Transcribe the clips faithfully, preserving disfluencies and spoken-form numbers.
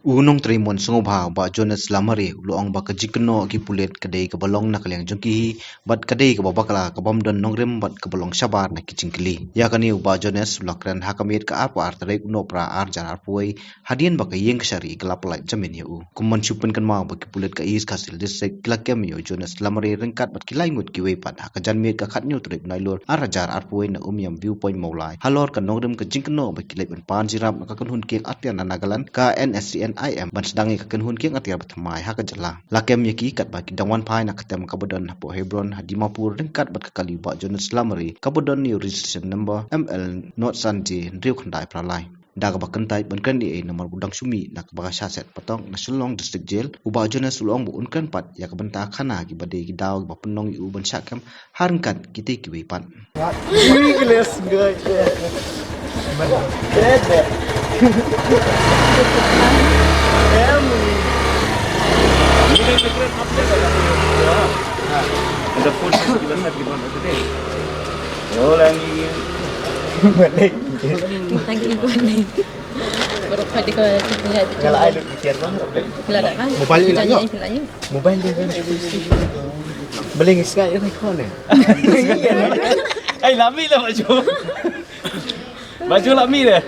U Nongtrei Mon Sngewbha, Bah Jonas Lamare, u la ong ba ka jingkynnoh ki pulit ka dei kaba long na ka liang jong ki hi, bad ka dei kaba bakla, ka bym don nongrim bad kaba long shabar na ki jingkylli. Ïa kane u Bah Jonas u la kren ha ka miet ka arphew ar tarik u Nohprah ar hajar arphew wei, hadien ba ka ïing kashari ka la pyllait jamin ïa u. Kum ban shu pynkynmaw ba ki pulit ka East Khasi Hills District ki la kem ïa u Jonas Lamare ryngkat bad ki lai ngut kiwei pat ha ka janmiet ka khathynñiew tarik Nailur ar hajar arphew wei na Umiam View Point Mawlai, halor ka nongrim ka jingkynnoh ba ki leit ban pan jingïarap na ka kynhun kieng atiar na Nagaland, ka N S C N I M, ban sdang ïa ka kynhun kieng atiar bathymmai ha ka jylla. La kem ïa ki katba ki dang wan phai na ka tem kaba don hapoh Hebron ha Dimapur ryngkat bad ka kali u Bah Jonas Lamare kaba don ïa u registration number M L nod san J hynriew khyndai phra lai. Da kaba kyntait ban kren ei ei namar ba u dang shu mih na kaba shah set patok na Shillong District Jail, u Bah Jonas u la ong ba un kren pat ïa ka bynta khana kiba dei ki daw kiba pynlong ïa u ban shah kem ha ryngkat kitei kiwei pat. Thank you. Baru pada kau lihat. Kalau ai lut kian bang. Kalau tak kan? Mobile ni tak tengok. Mobile dia kan. Boleh ngisai dia kau ni. Ai, lami lah baju. Baju lami dia.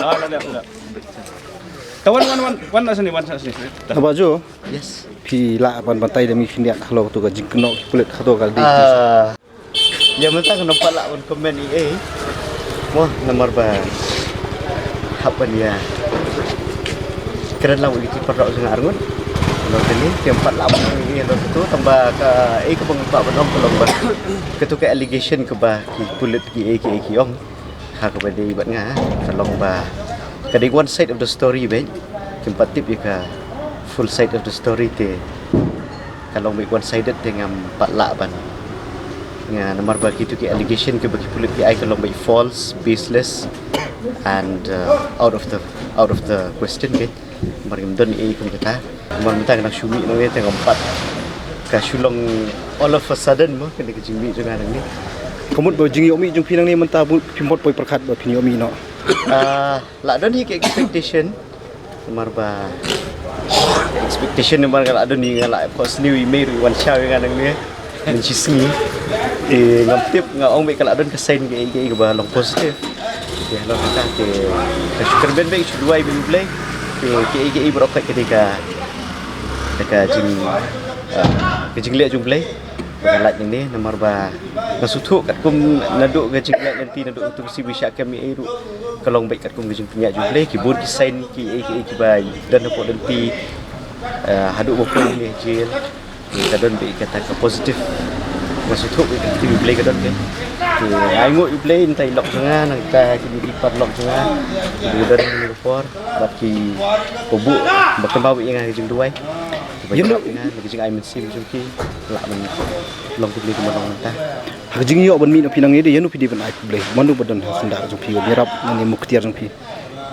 Ah, dah, dah, dah. Kawan, wan, wan, wan, nak sini, wan, nak sini. Baju? Yes. Phi lah ban batai demi khyndiat halor tu ka jingkynnoh ki pulit halor ka dei. Ah. Ïa mynta ngam pat lah ban comment ei ei. Mo namar ba hap ban ïa kren lang ïa ki paralok jong nga arngut. Lo kane ngam pat lah ban ong ei ei lo tu tang ba kaei kaba nga kwah ban ong ka long ba katu ka allegation kaba ki pulit ki ei ki ei ki ong. Ha kaba dei bad nga ka long ba ka dei one side of the story beit. Kim pat tip ïa ka full side of the story te ka long beit one sided te ngam pat lah ban. Nga namar ba kitu ki allegation kiba ki pulit ki ai ka long beit false, baseless and uh, out of the out of the question beit. Namar ngam don ei kum kata. Namar mynta ka dang shu mih nangne te ngam pat. Ka shu long all of a sudden mo kane ka jingmih jong nga nangne. Ka mut ba jingïoh mih jong phi nangne mynta ba phim pat poi pyrkhat ba phin ïoh mih noh. Ah, la don hi ka expectation. Namar ba expectation namar nga la don hi nga la pho sniew i mei ruh i wan shaw ïa nga nangne. Mynshisngi. Eh, ngam tip nga ong beit ka la don ka sign kaei kaei kaba long positive. Te halor kata te ka shu kyrmen beit shu duwai beit U Blei. Te kaei kaei baroh ka dei ka, ka jing, ah, ka jingleh jong U Blei. Ba nga lait nangne namar ba nga sngewthuh katkum naduh ka jingleh lynti naduh katu ka C B shah kem ei ei ruh ka long beit katkum ka jingpynïaid jong U Blei ki bun ki sign kiei kiei kiba don hapoh lynti, eh, haduh ba poi ne jail. Ka don beit kata ka positive. Nga sngewthuh beit ka kti U Blei ka don beit. Te ai nguh U Blei nangta i lok jong nga nangta kine ki paralok jong nga kiba don ha kane ka por bad ki pabuh ba kynmaw beit ïa nga ka jingduwai. Ba ïa nga ka jingai mynsiem jong ki lah ban long khublei kumba long mynta. Ha ka jingïoh ban mih na phi nangne de ïano phi dei ban ai khublei mano ba don ha syndah jong phi ban ïarap nangne muktiar jong phi.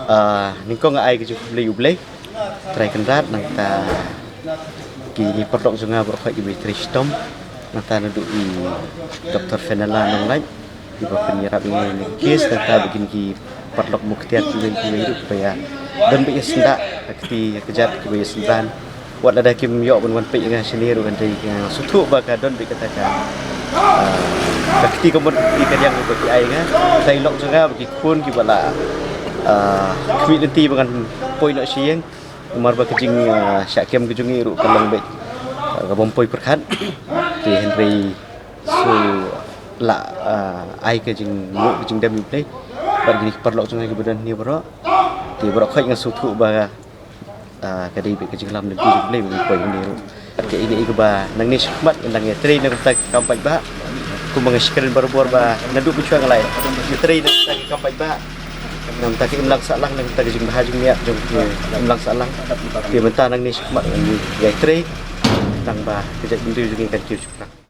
Ah, nyngkong nga ai ka jingkhublei U Blei. Trai Kynrad nangta kine paralok jong nga baroh kiba trei shitom nangta naduh i Doktor Fenella Nonglait kiba pynïarap ïa ngi ha kane ka case nangta ba kine ki paralok muktiar kiwei kiwei ruh kiba ïa don beit ïa syndah ha kti ha kjat kiba ïa synran. Wat lada kim ïoh ban wan peit ïa nga shane ruh hynrei nga sngewthuh ba ka don beit kata ka, ah, ka kti ka mut ka kti ka riang kaba ki ai ïa nga. Trai lok jong nga ba ki khun kiba la, ah, khmih lynti ba ngan poi noh sha ïing. Namar ba ka jing, ah, shah kem ka jong ngi ruh ka long beit, ah, ka bym poi pyrkhat. Te hynrei shu la, ah, ai ka jingnguh ka jingdem ïa U Blei bad kine ki paralok jong nga kiba don hangne baroh. Te baroh khoit nga sngewthuh ba, ah, ka dei beit ka jinglam lynti jong U Blei ba ngi poi hangne ruh. Kaei kaei kaba nangne shakhmat ngan dang ïatrei na ka bynta ki kam paidbah. Kumba nga shu kren barabor ba naduh mynshuwa nga la ïatrei na ka bynta ki kam paidbah. Na ka bynta ka imlang sahlang, na ka bynta ka jingbha jingmiat jong ki imlang sahlang. Te mynta nangne shakhmat ngan ïatrei tang ba ka jaitbynriew jong ngi kan kiew shaphrang.